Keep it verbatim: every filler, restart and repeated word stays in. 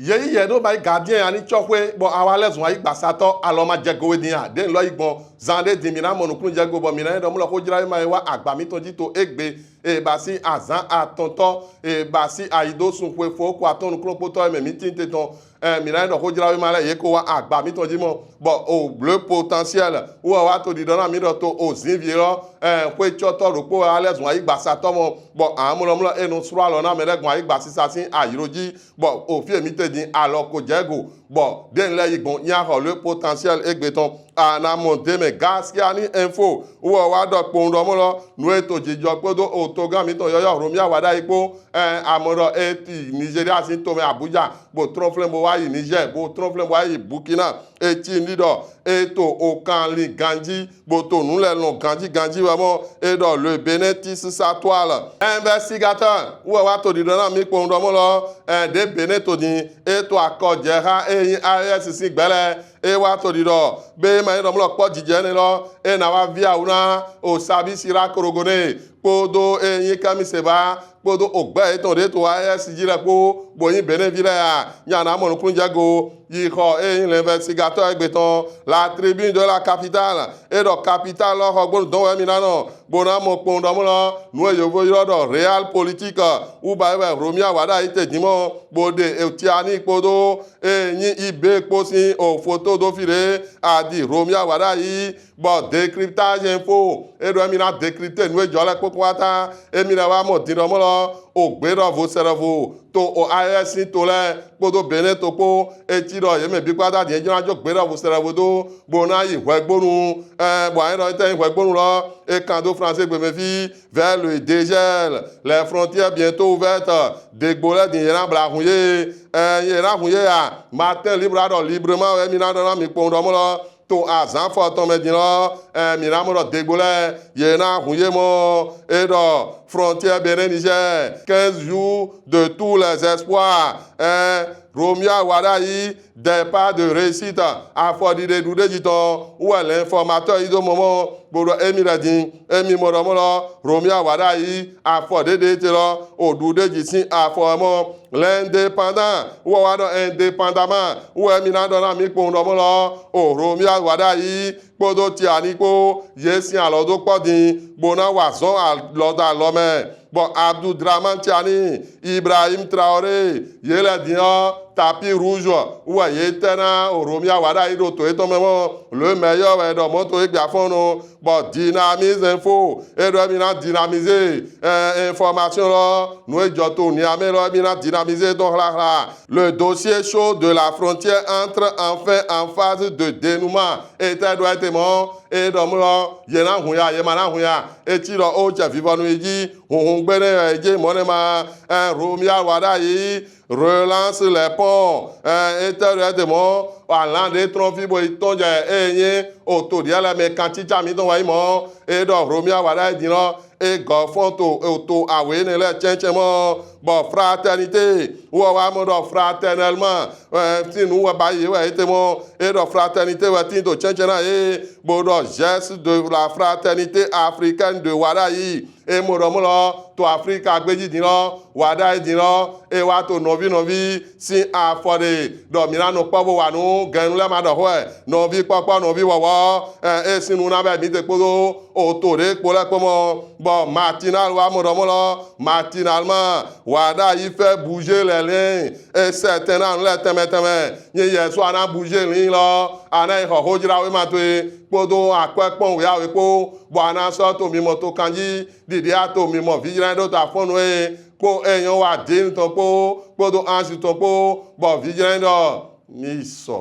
Ye yi yɛ ɖo ma yi gardien ani tsɔxwe bɔ awa lɛ zun ayi gbasatɔ alɔ ma jɛ gowe din ya ɖe lɔ yi gbɔn zan ɖe din mi na mɔ nukun jɛ go bɔ mi na yi ɖɔ mu lɔ xo jra ma yi wa agba mi tɔn ji to egbe e ba si azan atɔntɔ e ba si ayi do sun xwe fo ko atɔn nukun kpotɔ e mɛ mi tin te tɔn e mi na yi ɖɔ xo jra ma lɛ ye ko wa agba mi tɔn ji mɔ bɔ o le potentiel wo wa to ɖiɖɔ na mi ɖɔ to o zin vi lɔ e xwe tsɔtɔ ɖokpo alɛ zun ayi gbasatɔ mɔ bɔ amulɔmulɔ e nu srɔ alɔ na mɛ ɖe gbɔn ayi gbasisa si ayiro ji bɔ ofi emi te din alɔ ko jɛ go bɔ den lɛ yi gbɔn nya xɔ le potentiel egbe tɔn ana mɔ de mɛ gaskiya ni info wɔ wa ɖɔ kpɔn ɖɔ mɔ lɔ nu eto jijɔ kpodo otogan mi tɔn yɔyɔ romia wa ɖa yi kpo ɛ amɔ ɖɔ eti nigeria si to mɛ abuja bo trɔflɛn bo wa yi niger bo trɔflɛn bo wa yi burkina eti ni ɖɔ eto okan li ganji bo to nu lɛ lɔn ganji ganji wɛ mɔ e ɖɔ le benin tis sa toile investigateur wɛ wa to ɖiɖɔ na mi kpɔn ɖɔ mɔ lɔ ɛ ɖe benin to din e to akɔ jɛ xa e yin aes si gbɛ lɛ e wa to ɖiɖɔ be ma yi ɖɔ mɔ lɔ kpɔ jijɛ ne lɔ e na wa vi awu na o sabi sira korogo ne kpodo e yin kami seba kpodo ogbɛ etɔn ɖe to aes ji lɛ kpo bo yin benin vi lɛ ya nya na mɔ nukun jɛ go yi xɔ e yin l'investigateur egbe tɔn la tribune de la capitale e ɖɔ capitale lɔ xɔ gbonu dɔn wɛ mi na nɔ bo na mɔ kpɔn ɖɔ mɔ lɔ nu e yovo yrɔ ɖɔ real politique wu ba e wɛ romia wa ɖa yi te din mɔ bo ɖe etiani kpodo e yin ibe kpo si o foto do fi ɖe adi romia wa ɖa yi bɔ décryptage info e ɖɔ emi na décrypter nu e jɔ lɛ kpokpo wa ta emi lɛ wa mɔ din ɖɔ mɔ lɔ o gbe ɖɔ vo sɛ ɖɔ vo to o aes to lɛ kpodo benin to kpo eti ɖɔ ye mɛ bi kpata din e jɔ na jɔ gbe ɖɔ vo sɛ ɖɔ vo do bo na yi hwɛgbonu ɛ bɔ anyi ɖɔ e tɛ yin hwɛgbonu lɔ e kan do français gbe mɛ fi vers le dégel les frontières bientôt ouvertes degbo lɛ din ye na bla hun ye ɛ ye na hun ye ya matin libre a ɖɔ librement wɛ mi na ɖɔ na mi kpɔn ɖɔ mɔ lɔ to azan fɔtɔn mɛ din lɔ ɛ mi na mɔ ɖɔ degbo lɛ ye na hun ye mɔ e ɖɔ frontière benin niger quinze jours de tous les espoirs ɛ romia wa ɖa yi départ de réussite afɔɖiɖe ɖu ɖe ji tɔn wɛ l'informateur yi do mɔ mɔ bo ɖɔ emi lɛ din emi mɔ ɖɔ mɔ lɔ romia wa ɖa yi afɔ ɖeɖe te lɔ o ɖu ɖe ji si afɔ mɔ l'indépendant wɔ wa ɖɔ indépendamment wɔ emi na ɖɔ na mi kpɔn ɖɔ mɔ lɔ o romia wa ɖa yi kpodo tiani kpo ye sin alɔ do kpɔ din bo na wa zɔn alɔ da alɔ mɛ bɔ abduldraman tiani ibrahim traoré ye lɛ din ɔ tapis rouge wɛ ye tɛ na o romia wa ɖa yi ɖo to etɔn mɛ mɔ le meilleur wɛ ɖɔ mɔ to egbe afɔnu bɔ dynamisme info e ɖɔ emi na dynamiser ɛ information lɔ nu e jɔ to niamɛ lɔ emi na dynamiser tɔn xlaxla le dossier chaud de la frontière entre enfin en phase de dénouement e tɛ ɖɔ ete mɔ e ɖɔ mu lɔ ye na hun ya ye ma na hun ya eti ɖɔ o jɛ vivɔnu yi ji hunhun gbe ne yɔ yi ji mɔ ne ma ɛ romia wa ɖa yi relance les ponts ɛ e tɛ ɖɔ ete mɔ alan ɖe trɔn fi bo yi tɔn jɛ e nyi o to ɖiɛ lɛ mɛ kan tsitsa mi tɔn wa yi mɔ e ɖɔ romia wa ɖa yi din lɔ e gɔ fɔn to o to awe ne lɛ tsɛntsɛn mɔ bɔ fraternité wɔ wa mɔ ɖɔ fraternellement ɛ ti nu wɛ ba yi wɛ e te mɔ e ɖɔ fraternité wɛ ti to tsɛntsɛn na ye bo ɖɔ geste de la fraternité africaine de wa ɖa yi e mɔ ɖɔ mɔ lɔ to afrika gbeji din lɔ wa ɖa yi din lɔ e wa to nɔvi nɔvi si afɔ ɖe ɖɔ mi na nɔ kpɔ bo wa nu gɛnu lɛ ma ɖɔ xɔɛ nɔvi kpɔkpɔ nɔvi wɔwɔ ɛ e sin nu na bɛ mi te kpodo o to ɖe kpo lɛ kpo mɔ bɔ matinal wa mɔ ɖɔ mɔ lɔ matinal ma wa ɖa yi fait bouger les lignes e certains na nu lɛ tɛmɛ tɛmɛ nye yɛ so ana bouger ligne lɔ ana yi xɔ xo jra we ma to ye kpodo akpɛ kpɔn we awe kpo bɔ ana sɔ to mi mɔ to kanji ɖiɖi ato mi mɔ vijra ɖo ta fɔnu e kpo enyɔ wa din tɔn kpo kpodo ansi tɔn kpo bɔ vijra ɖɔ mi sɔ